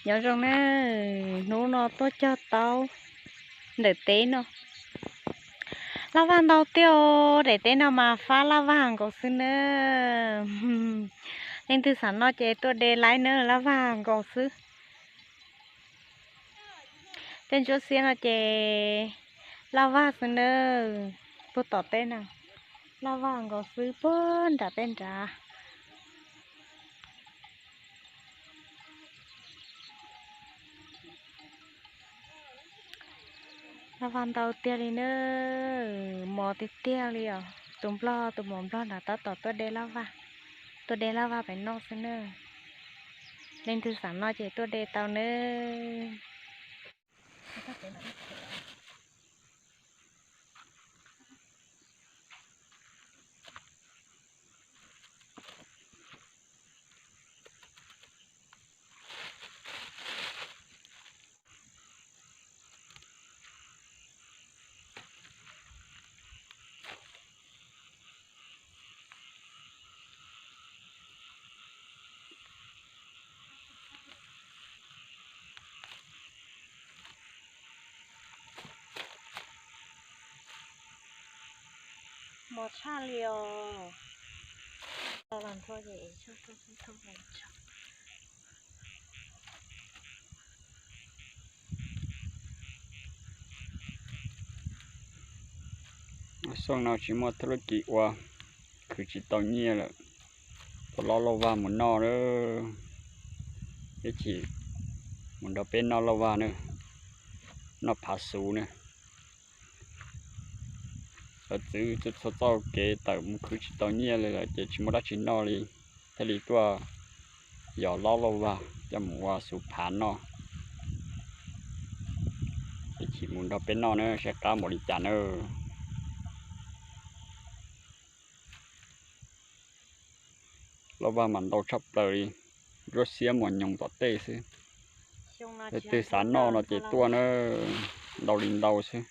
Nyob zoo na, hnub no tuaj cog taub ntawm teb no. Laj vaj ntau tiag os, daim teb no mas fab laj vaj nkaus xwb na. Leej twg xav noj ces tuaj de laib na, laj vaj nkaus xwb. Tej ntsuab xiab no ces laj vaj xwb na, puag tom teb na, laj vaj nkaus xwb puag nram tej nrad. Laj vaj ntau tiag li na, mos tiag tiag li os. Tus nplog, tus maum nplog nrad tab tom tuaj de laj vaj, tuaj de laj vaj pem noj xwb na. Leej twg xav noj ces tuaj de tau na. Mos tshaj li os. Xyoo no tsis muaj thab lub kis ua, khwv tsis tau nyiaj lawm, tuaj lob lauj vag mus noj na. Ib chim mus nrog peb noj lauj vag na, noj phav xuv na. Lawv txwv txhua txoj kev tawm mus khwv tsis tau nyiaj li lawm ces tsis muaj dab tsi noj li, thiaj li tuaj yos lob lauj vag coj mus ua xuv phav noj. Ib chim mus nrog peb noj na saib qab npaum li cas na. Lauj vag mas ntau tshaj plaws li, ntsuab xiab mos nyoos tom tej xwb. Leej twg xav noj no ces tuaj na, ntau li ntau xwb.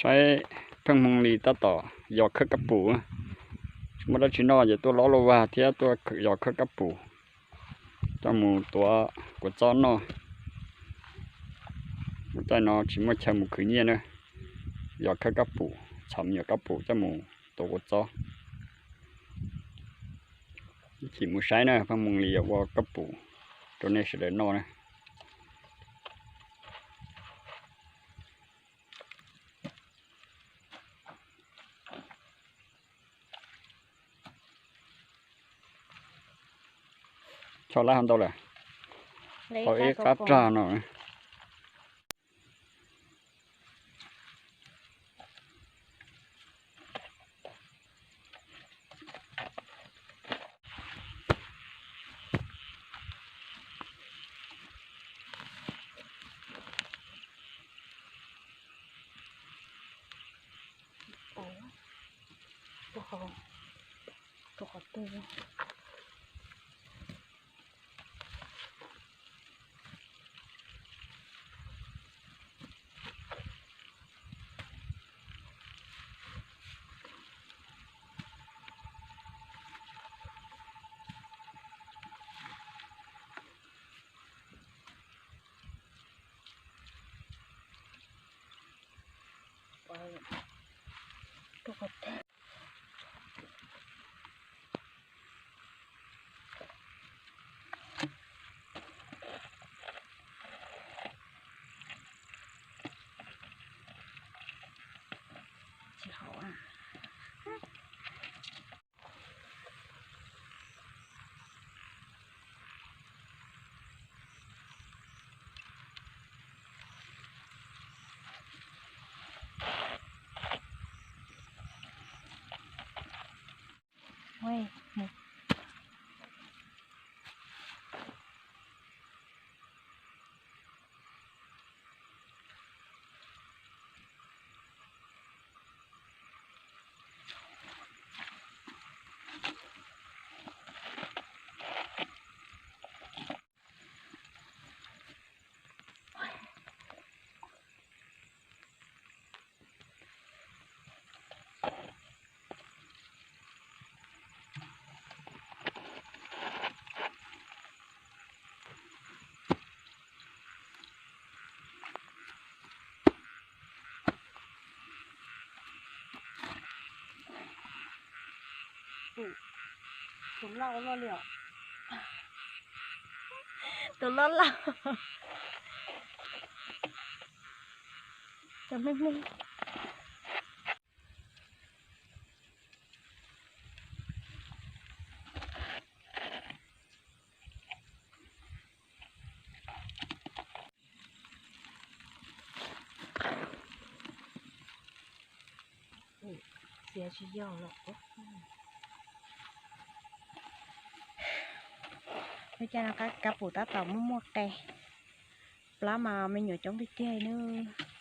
Saib pheej hmoo li tab tom yos khawb kab pum. Tsis muaj dab tsi noj ces tuaj lob lauj vag thiab tuaj yos khawb kab pum coj mus tuav kua txob noj. Caij no tsis muaj chaw mus khwv nyiaj na, yos khawb kab pum, txhom me nyuam kab pum coj mus tuav kua txob. Ib chim mus saib na, pheej hmoo li yuav ua kab pum rau nej sawv daws noj na. Tso lab ntau lawm, tau ib qab rag no. Tus loj loj li os. Tus loj loj. Cov me me. Txiav tsis yog los. Lub caij no kab pum tab tom muaj muaj qe. Plab mas me nyuam coob tiag tiag nawb.